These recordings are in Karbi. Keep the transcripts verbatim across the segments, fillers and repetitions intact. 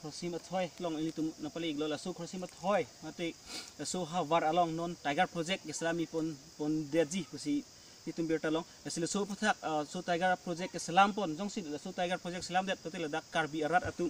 Khorsim Athoi along ilitum nangpale-iklo, laso Khorsim Athoi mate laso havar along non Tiger Project keselam pon pondetji pusi ilitum birta long. Lasi laso aphuthak, ah, laso Tiger Project keselam pon, jongsi laso Tiger Project selamdet pute ladak Karbi arat atum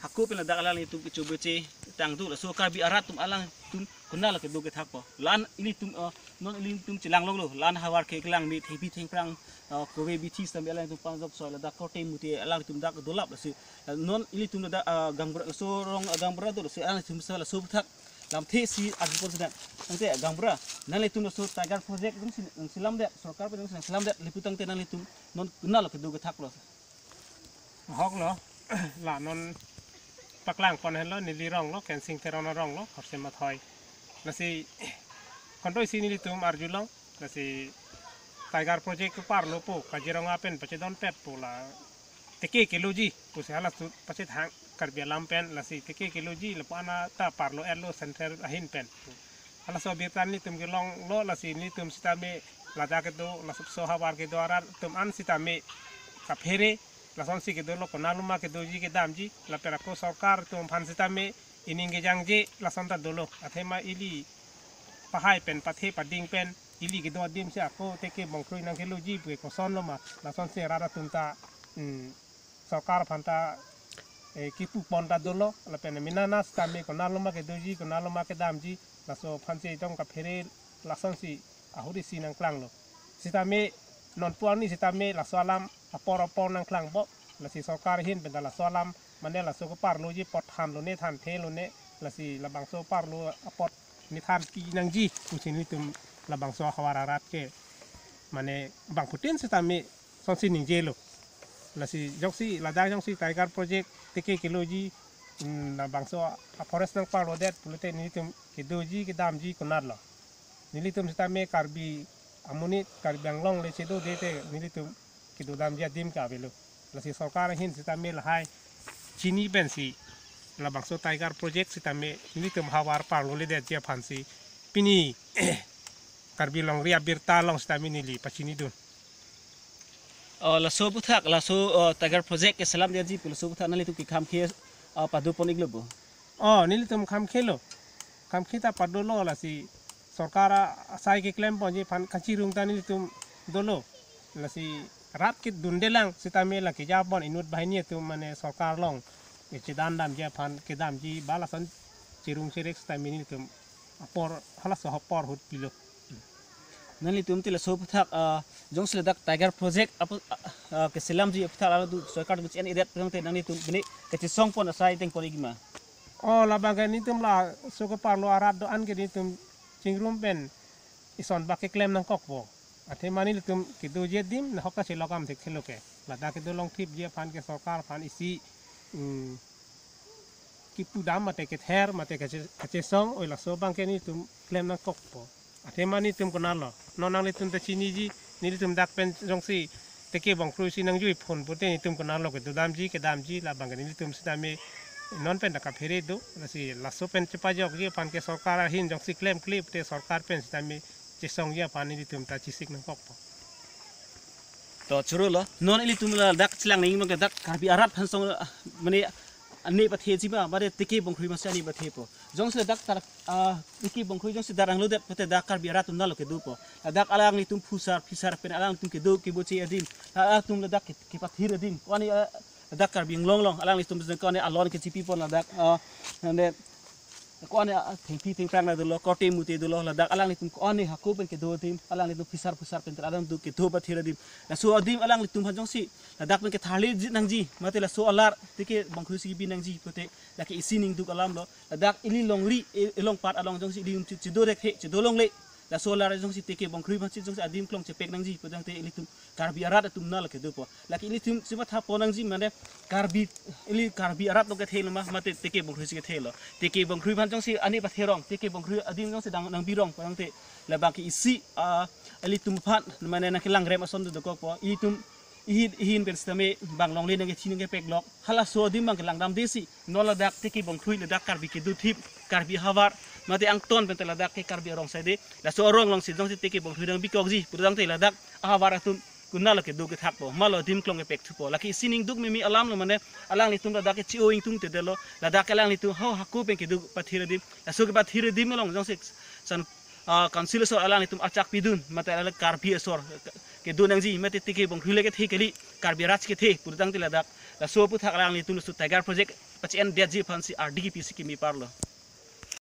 hako pen ladak alanglitum kechobeche tangduk, laso Karbi arat atum alanglitum konatlo kedo kethakpo. La-an ilitum, ah, non ilitum chelang longlo, la-an havar ke kelang me thengpi thengphrang, ah, kove bithi sitame alanglitum pangjok soi, ladak korte mute alanglitum dak dolap lasi. Ah, non ilitum ladak, ah, gaonbura, laso rong, ah, gaonbura do lasi alanglitum sa laso aphuthak lamthe si arjupon sedang. Tangte gaonbura, nanglitum laso Tiger Project jongsi nangselamdet, sorkar pen jongsi nangselamdet, lapu tangte nanglitum non konatlo kedo kethaklo? Ahoklo, la non paklang pon henlo, neli ronglo, Kensing Teron aronglo, Khorsim Athoi. Lasi, kontoi si nelitum arjulong, lasi Tiger Project keparlo pu, Kaziranga pen pachedonpet pu la teke keloji pusi halaso pachethang Karbi alam pen, lasi teke keloji lapu-an ta parlo-etlo central ahin pen. Halaso abirta nelitum kelonglo, lasi nelitum sitame ladak kedo, laso havar kedo arat atum an sitame kaphere, lasonsi kedolo, konatlo ma kedoji kedamji, lapen ako sorkar atum aphan sitame ining kejangje lason ta dolo. Athema ili pahai pen, pathe pading pen, ili kedo adim si ako teke bongkroi nangkeloji pu kosonlo ma, lasonsi rat atum ta, hmm, sorkar aphan ta, eh, kipu pon ta dolo, lapen mena na sitame konatlo ma kedoji, konatlo ma kedamji, laso aphansi itum kaphere, lasonsi ahut isi nangklanglo. Sitame non pu arni sitame laso alam apor apor nangklangpo, lasi sorkar ahin pen ta laso alam, mane laso keparloji apot thanlone, thanthelone, lasi labangso parlo apot ne thanpi nangji pusi nelitum labangso havar arat ke, mane bangphutin sitame sonsi ningjelo. Lasi jongsi ladak jongsi Tiger Project teke keloji, mm, labangso a-forest nangparlodet pulote nelitum kedoji kedamji konatlo? Nelitum sitame Karbi amonit, Karbi Anglong le chedodet te nelitum kedodamji adim ke avelo. Lasi sorkar ahin sitame lahai chini pensi labangso Tiger Project sitame nelitum havar parloledetji aphansi pini Karbi Longri abirta along sitame neli pachinidun. Oh, laso aphuthak, laso, oh, Tiger Project keselamdetji pu laso aphuthak nanglitum ke khamkhe, oh, padopon-iklo bo? Oh, nelitum khamkhelo. Khamkhe ta padolo, lasi sorkar a-, asai keklem ponji aphan kachirung ta nelitum dolo. Lasi rat kedundelang sitame la kejapon inut banghini atum mane sorkar along kechedan damji aphan kedamji ba lason chirung chirek sitame nelitum apor, halaso apor ahut pilo. Nanglitum te laso aphuthak, ah, jongsi ladak Tiger Project apu, ah, ah, keselamji aphuthak lalu sorkar atum che-en-edet pu tangte nanglitum bini kachesong pon asai ateng pon-ikji ma? Oh, labang ke nelitum laso keparlo arat do-an ke nelitum chingrum pen ison bak keklem nangkokpo. Athema nelitum kedoji adim nahok kachelok am thekthelo ke. Ladak kedo longthipji aphan ke sorkar aphan isi, mm, kipu dam mate kether mate kache-, kachesong, oi laso abang ke nelitum klem nangkokpo. Athema nelitum konatlo? Non nanglitum ta chiniji, nelitum dak pen jongsi teke bongkroi si nangjui phon pute nelitum konatlo kedodamji kedamji, labang ke nelitum sitame non pen ta kaphere do, lasi laso pen chepajokji aphan ke sorkar ahin jongsi klemkle pute sorkar pen sitame chesongji aphan nelitum ta chesik nangkokpo. To chorolo, non ilitum ladak chelang nangji abang ke dak Karbi arat aphan song, ah, mane ane patheji ma, mane teke bongkroi masi ane pathepo. Jongsi ladak tar, ah, teke bongkroi jongsi daranglodet pute dak Karbi arat atum nalo kedopo. Ladak alanglitum phusar phisar pen alanglitum kedo keboche adim, alangtum ladak ke, kepathir adim, ko-an, ah, ladak Karbi Anglong along alanglitum ko-an alon kechipipon ladak, ah, nande ko-an, ah, thengpi thengphrang na dolo, korte mute dolo, ladak alanglitum ko-an hako pen kedo adim, alanglitum phisar phusar pen alanglitum kedo pathir adim. Laso adim alanglitum aphan jongsi ladak pen ketharliji nangji, mate laso alar teke bongkroi si kebi nangji pute lake isi ningduk alamlo. Ladak ili longri, i-, ilong pat along jongsi ili che-, chedo rek he, chedo longle. Laso alar jongsi teke bongkroi aphansi jongsi adim klong chepek nangji pu tangte ilitum Karbi arat atum nalo kedopo. Lake ilitum chematha pon nangji mane Karbi, ili Karbi arat along kethelo ma, mate teke bongkroi si kethelo? Teke bongkroi aphan jongsi ane patherong, teke bongkroi adim jongsi dang nangbirong pu tangte labang ke isi, ah, ilitum aphan mane nangkelang rem ason do dokokpo. Ilitum ihin ihin pen sitame bang longle nangkethi nangkepeklok. Halaso adim abang ke langdamdesi. Non ladak teke bongkroi ladak Karbi kedothip, Karbi havar, mate angton pen te ladak ke Karbi arong saide. Laso arong alongsi jongsi teke bongkroi nangbikokji pu tangte ladak ahavar atum konatlo kedo kethakpo, malo adim klong kepek thupo. Lake isi ning duk meme alam lo mane, alanglitum ladak ke chi-o ingtungtedetlo, ladak ke alanglitum ho hako pen kedo pathir adim, laso kepathir adim along jongsi san, ah, council asor alanglitum achak pidun, mate alang Karbi asor kedo nangji, mate tike bongkri le kethe kali, Karbi Raj kethe pulotangte ladak laso aphuthak alanglitum laso Tiger Project pachi-endetji aphansi ardi kepisi kimi parlo.